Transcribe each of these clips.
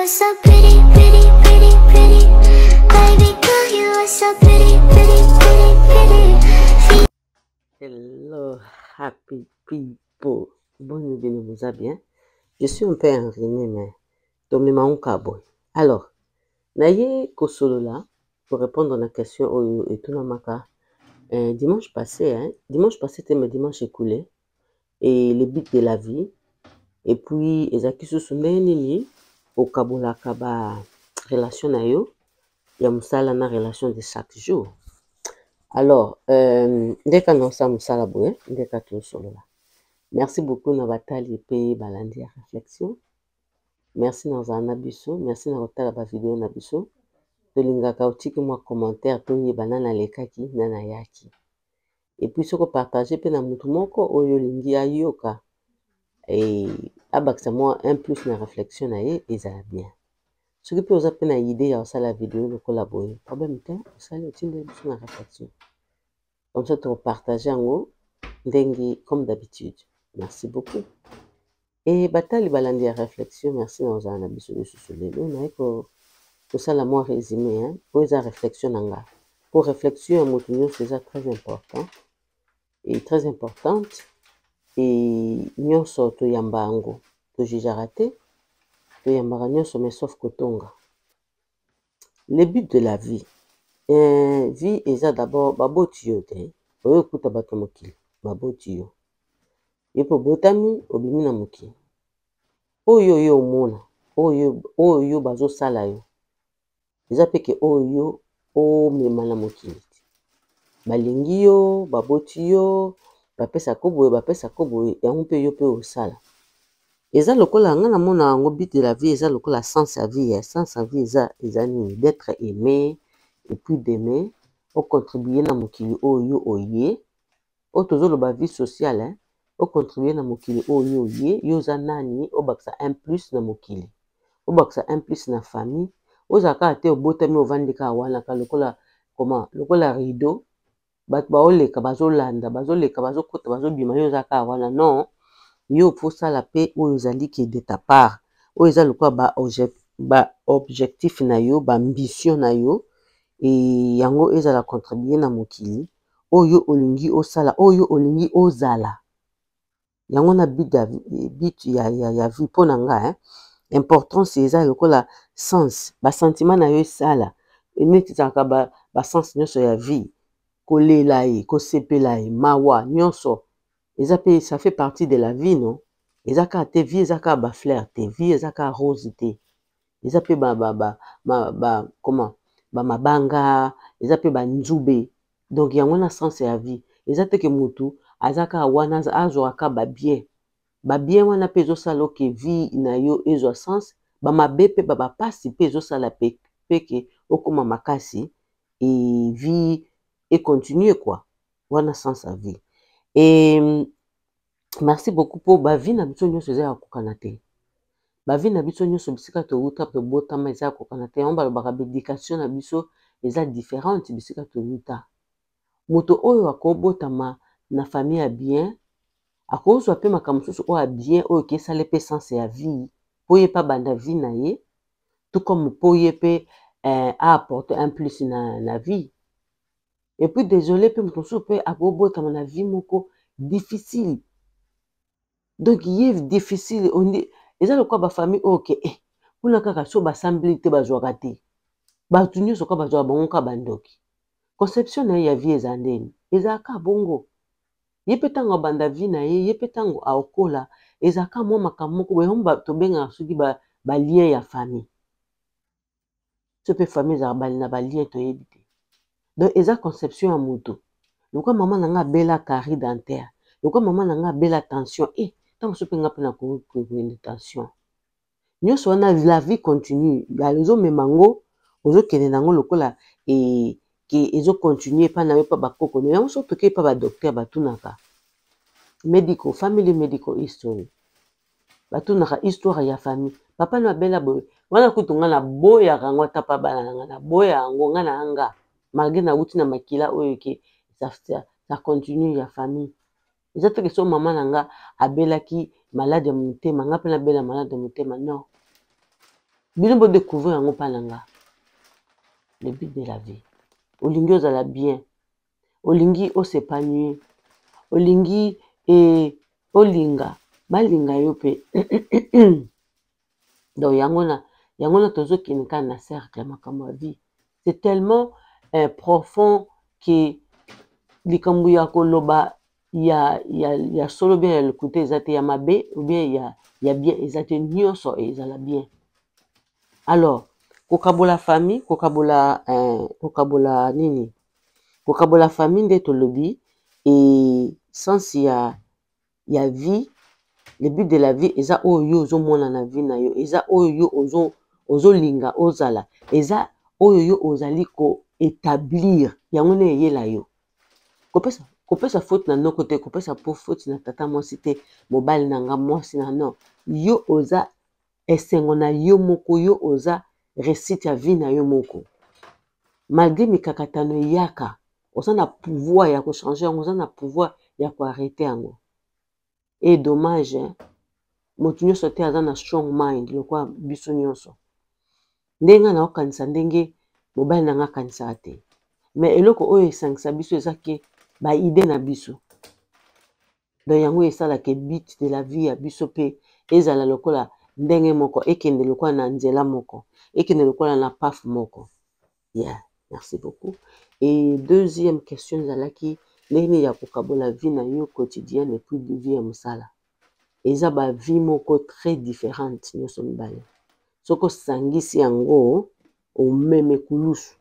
are so pretty, pretty, pretty, pretty. Baby girl, you are so pretty, pretty, pretty, pretty. Hello, happy people. Bonne bino boza bien. Je suis un peu enrhumé, mais tomema nka boye. Alors, naye kosolola pour répondre na question oyo etunamaka dimanche passé, hein? Dimanche passé te, mais dimanche écoulé. Et le but de la vie. Et puis, ezalaki susu ndenge nini okabolaka ba relation na yo ya mosala na relation de chaque jour. Alors, ndeka naosala mosala boye, ndeka tosolola. Merci beaucoup na batali pe balandi ya réflexion. Merci na kozala na biso, merci na kotala ba video na biso. Tolingaka otiki mwa commentaire toyeba nani alekaki, nani ayaki. Et puis soko partager pe na mutu moko oyo olingi ayoka et abakisa mwa un plus na réflexion na ye, ezala bien. Soki pe oza pe na idée ya kosala video lokola boye, problème te, osali otindeli biso na réflexion. Comme ça tokopartage yango ndenge comme d'habitude. Merci beaucoup. Et batali balandi ya réflexion, merci na kozala na biso lisusu lelo. Naye kosala mwa résumé, hein, po eza réflexion na nga. Po réflexion ya moto nyonso eza très important et très importante. Et nyonso toyamba yango, tojugeaka te, toyambaka nyonso mais sauf kotonga. Le but de la vie. Vie eza d'abord baboti yo te, oyo okuta bato mokili, baboti yo. Yo mpe obotami, obimi na mokili. Oyo yo omona, oyo yo bazosala yo, eza pe ke oyo yo omema na mokili. Balingi yo, baboti yo, bapesaka boye, bapesaka boye, yango mpe yo mpe osala. Eza lokola nga namona yango but de la vie, eza lokola sens ya vie. Sens ya vie eza nini? D'être aimé et puis d'aimer, ocontribuer na mokili oyo yo oye. Oyo tozoloba vie sociale, hein? Ocontribuer na mokili oyo yo oye, yo oza nani, obakisa un plus na mokili, obakisa un plus na famille. Ozala kaka te obotami ovandi kaka wana kaka lokola comment, lokola rideau, bato baoleka bazolanda, bazoleka bazokota bazobima, yo oza kaka wana. Non, yo faut osala pe oyo ezali ke de ta part, oyo eza lokola ba objectif na yo, ba ambition na yo, e yango ezala contribuer na mokili oyo olingi osala, oyo olingi ozala. Yango na but ya, but ya vie mpo na nga, hein? Importance eza lokola sens, ba sentiment na yo esala neti ezalaka ba sens nyonso ya vie, kolela ye, kosepela ye, mawa nyonso eza pe, ça fait partie de la vie, non? Eza kaka te vie, eza kaka ba fleur te, vie eza kaka rose te, eza pe ba, ba, ba, ba, ba, comment, ba mabanga, eza pe ba nzube. Donc yango na sens ya vie eza te ke mutu aza kaka wana azwaka kaka ba bien, ba bien wana pe ezosala oke vie na yo ezwa sens, ba mabe pe ba bapasi pe ezosala pe ke okóma makasi et vie econtinue quoi. Wana sens ya vie. Et merci beaucoup po ba vie na biso nyonso eza ya kokana te. Ba vie na biso nyonso bisika towuta tobotama eza ya kokana te. Yango balobaka ba éducation na biso eza différente bisika towuta. Moto oyo akobotama na famille ya bien, akozwa pe makambo mosusu oyo ya bien oyo ke esala pe sens ya vie, po ye pe abanda vie na ye, tout comme po ye pe a apporter un plus na vie. Et puis désolé pe moto mosusu pe akobotama na vie moko difficile. Donc ye difficile, on dit, eza lokola ba famille oyo ke, kuna kaka so basambeli te bazwaka te. Bato nyonso kaka bazwaka bango kaka bandoki. Conception na ye ya vie eza ndeni, ezalaka bongo. Ye pe ntango abanda vie na ye, ye pe ntango aokola, ezalaka mwa makambo moko boye, yango tobengaka soki ba lien ya famille. So pe famille ezalaka bali na ba lien toyebi te. Donc eza conception ya moto. Lokola mama na nga abela carie dentaire, lokola mama na nga abela tension, ntango so pe nga pe nakoki kokende tension. Nyonso wana la vie continue, ozomema ngo, ozokende nango lokola ke ezo continue epa na yo pa bakoko. Yango so toke epa ba docteur batunaka medical, family medical history. Batunaka histoire ya famille. Papa na abela boye, wana kutu nga naboyaka yango ata pa bana na nga, naboya yango nga na nga. Malgré nawuti na makila oyo ke ça continue ya famille. Eza te ke so mama na nga abelaki malade ya motema, nga pe nabela malade ya motema, non. Bino bo découvrir yango mpa na nga. Le but de la vie, olingi ozala bien, olingi os'épanouir, olingi e olinga balinga yo mpe. Donc yango na tozokende kaka na cercle. Makambo ya vie, c'est tellement profond ke likambo ya koloba ya solo bien, ya lokuta eza te, ya mabe ou bien ya bien eza te, nyonso ezala bien. Alors kokabola famille, kokabola nini, kokabola famille nde tolobi e sens ya vie. Le but de la vie eza oyo yo ozomona na vie na yo, eza oyo yo ozolinga ozala, eza oyo yo ozali koétablir. Yango nde eyela yo. Kopesa faute na noko te, kopesa po faute na tata mwasi te, mobali na nga, mwasi na non. Yo oza esengo na yo moko, yo oza réussite ya vie na yo moko. Malgré mikakatano eyaka, oza na pouvoir ya kochanger yango, oza na pouvoir ya koarrêter yango. E dommage, hein? Moto nyonso te aza na strong mind lokola biso nyonso. Ndenge nga naokanisa, ndenge mobali na nga akanisaka te, mais eloko oyo esangisa biso eza ke baidées na biso. Donc yango esalaka but de la vie ya biso mpe ezala lokola ndenge moko, ekende lokola na nzela moko, ekende lokola na paf moko. Yeah, merci beaucoup. Et deuxième question ezalaki ndenge nini ya kokabola vie na yo quotidienne et puis vie ya mosala. Eza bavie moko très différente nyonso mibale. Soki osangisi yango, omeme kulusu.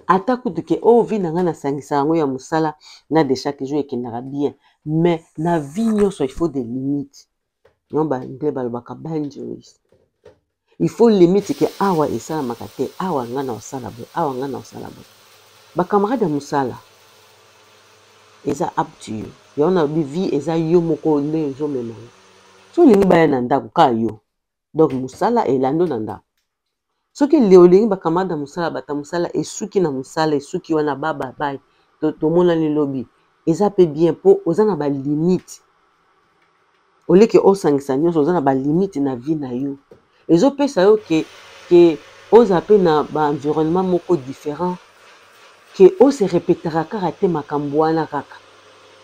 Ata kutu ke oyo vie na ngai nasangisa yango ya mosala na de chaque jour ekendaka bien, mais na vie nyonso il faut des limites. Yango baanglais balobaka boundaries. Il faut limite ke awa esalamaka te, awa ngai na osala boye, awa ngai na osala boye. Bacamarade ya mosala eza up to you. Yango na lobi vie eza yo moko nde ezomema yo. So olingi baya na ndako kaka yo, donc mosala elandi na ndako. Soki olingi bacamarade ya mosala, bato ya mosala, esuki na mosala, esuki wana, bababai, tomonani lobi, eza mpe bien mpo oza na balimite. Oleke osangisa nyonso, oza na balimite na vie na yo. Ezopesa yo ke oza mpe na baenvironnement moko différent, ke ose répétaka kaka te makambo wana kaka.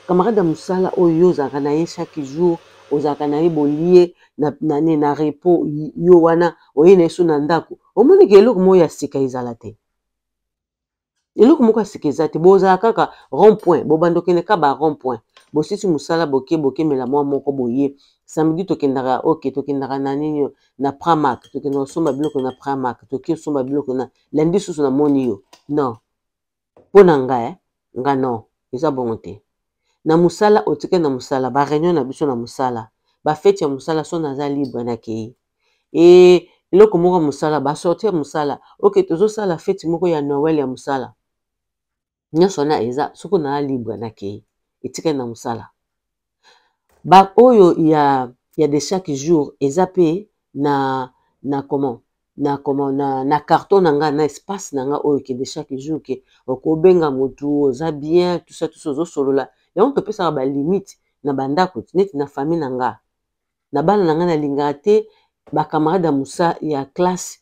Camarade ya mosala oyo yo ozalaka na ye chaque jour, ozalaka na ye bolie na repos, yo wana oye na ye so na ndako, omoni ke eloko moko ya sika ezala te, eloko moko ya sika eza te. Bozala kaka rond point, bobanda okende ka ba rond point, bosisi mosala, boke bokemela mwa moko boye. Samedi tokendaka, ok, tokendaka na nini, na Primark, tokendaka kosomba biloko na Primark, toke osomba biloko na lundi susu namoni yo. Non, mpo na ngai, eh? Nga non, eza bongo te. Na mosala, otike na mosala, baréunion na biso na mosala, bafêtes ya mosala, so naza libre nakei. E eloko moko ya mosala, basortie ya mosala, ok, tozosala fête moko ya Noël ya mosala, nyonso wana eza soki naa libre nakei, etikali na mosala. Baoyo ya de chaque jour eza mpe na comment na carton na nga, na espace na nga oyo ekende chaque jour, ke okobenga motu, oza bien, tout ça, tout ça, ozosolola. Yango topesaka balimite na bandako. Neti na famille na nga, na bana na nga, nalingaka te bacamarade ya mosa ya classe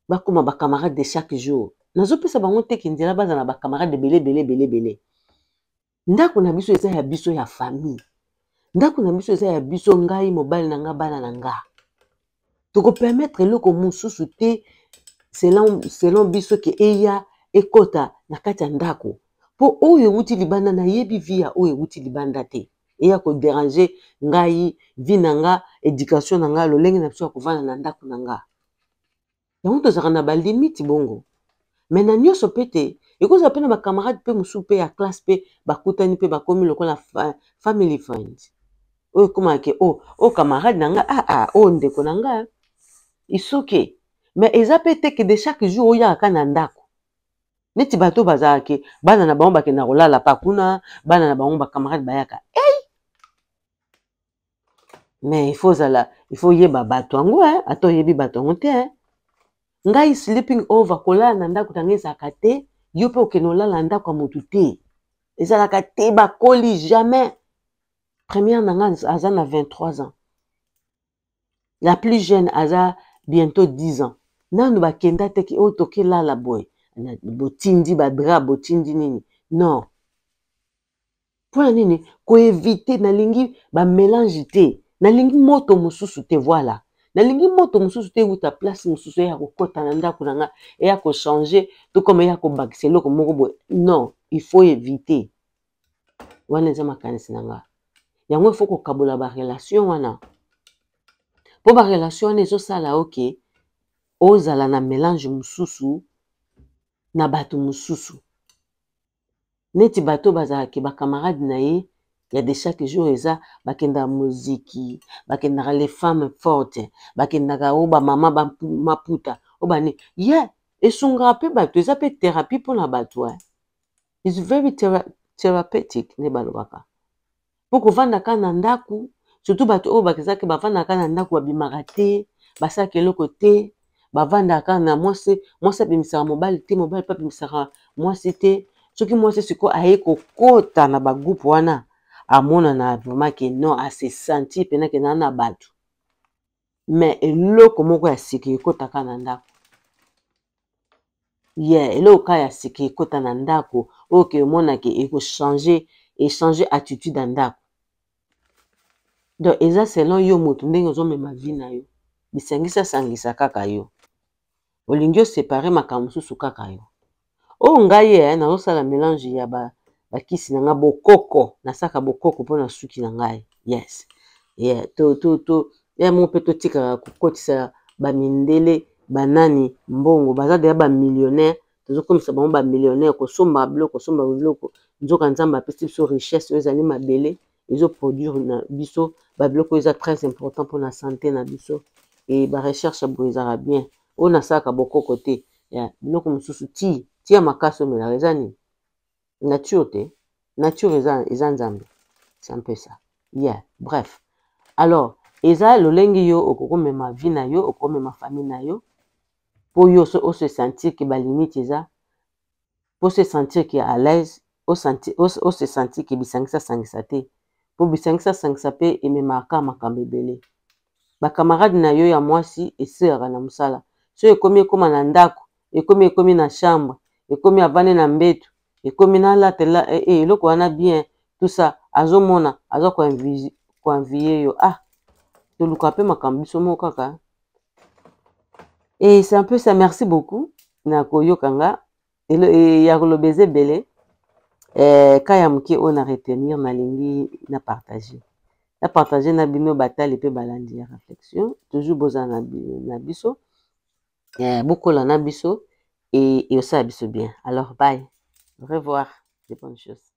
bakóma bacamarade de chaque jour. Nazopesa bango teke nzela baza na bacamarade ebele ebele ebele ebele. Ndako na biso eza ya biso ya famille, ndako na biso eza ya biso, ngai, mobali na nga, bana na nga. Tokopermettre eloko mosusu te selon biso ke eya ekɔta na kati ya ndako, mpo oyo ewuti libanda, nayebi vie ya oyo ewuti libanda te, eya kodéranger ngai, vie na nga, éducation na nga, lolenge na biso ya kovanda na ndako na nga. Yango tozalaka na balimite bongo. Mais na nyonso mpe te, ekozala mpe na bacamarade mpe mosusu mpe ya classe mpe bakutani mpe bakomi lokola family friends, oyo ekomaka ke o oh, camarade na nga, ah, ah, oyo ndeko na nga, isoke. Mais eza mpe te ke de chaque jour oyaka na ndako neti bato bazalaka ke bana na bango bakenda kolala pa kuna, bana na bango bacamarade bayaka. Ei, mais il faut ozala, il faut oyeba bato yango, ata oyebi bato yango te. Ngai sleeping over, kolala na ndako na ngai ezalaka te. Yo mpe okende olala na ndako ya motu te, ezalaka te. Bakoli jamais. Première na ngai aza na 23 ans. La plus jeune aza bientôt 10 ans. Nanu bakenda te ke oyo oh, tokelala boye. Botindi ba drap, botindi nini. Non. Mpo na nini koevite? Nalingi bamélange te, nalingi moto mosusu te. Voilà, nalingi moto mosusu te euta place mosusu eya kokɔta na ndako na nga, eya kochange to comme eya kobakisa eloko moko boye. Non, il faut éviter. Wana eza makanisi na nga. Yango il faut kokabola barelation wana, mpo barelation wana ezosala oke ozala na mélange mosusu na bato mosusu, neti bato bazalaki bacamarade na ye ya de chaque jour. Eza bakendaka moziki, bakendaka les femmes fortes, bakendaka oyo bamama maputa oyo bani ye yeah, esungaka mpe bato, eza mpe thérapie mpona bato. Is very therapeutic nde balobaka, mpo kovanda kaka na ndako, surtout bato oyo bakezaki bavandaka na ndako, babimaka te, basalaka eloko te, bavandaka kaka na mwasi. Mwasi abimisaka mobali te, mobali mpe abimisaka mwasi te. Soki mwasi sikoyo aye kokota na bagroupe wana, amonana vraiment ke non, ase sentir mpena ke naa na bato. Mais eloko moko ya sika ekotaka na ndako ye, yeah, eloko kaka ya sika ekota na ndako oyo ke omonake ekochange, echange attitude ya ndako. Donc eza selon yo moto ndenge ozomema vie na yo. Bisangisa-sangisa kaka yo olingi osepare makambo mosusu kaka yo. Oyo ngai ye nazosala mélange ya bakisi na ngai, bokoko, nasalaka bokoko mpona suki na ngai. Yes, yeah, to, to, to, ya moko mpe totikaka kokotisa bamindele banani mbongo, baza deya bamillionnaire, tozokomisa bango bamillionnaire, kosomba biloko, kosomba biloko. Nzoka Nzambe apesi biso richesse oyo ezali mabele, ezoproduire na biso babiloko oyo eza très important mpona santé na biso. E barecherche boye ezalaka bien. Oyo nasalaka bokoko te ya biloko mosusu ti tia makasi omelaka eza nini? Nature te, nature eza Nzambe. C'est un peu ça, yeah. Bref, alors eza lolenge yo okokomema vie na yo, okomema famille na yo, mpo yo ose sentir ke balimite eza, mpo se sentir ke à l'aise, ose sentir ke bisangisa-sangisa te, mpo bisangisa-sangisa mpe ememaka makambo ebele. Bacamarade na yo ya mwasi esilaka na mosala, so ekomi ekóma na ndako, ekomi na chambre, ekomi avandi na mbeto, ekomi nalatela eloko wana bien, tout ça, azomona aza koenvie yo. Ah, toluka mpe makambo biso moko kaka. Et c'est un peu ça. Merci beaucoup na koyoka nga. Ya koloba eza ebele, ka ya moke oyo na retenir, nalingi na partage na bino batali mpe balandi ya réflexion. Toujours bozala na biso, bokola na biso, e osala biso bien. Alors bye, au revoir, de bonnes choses.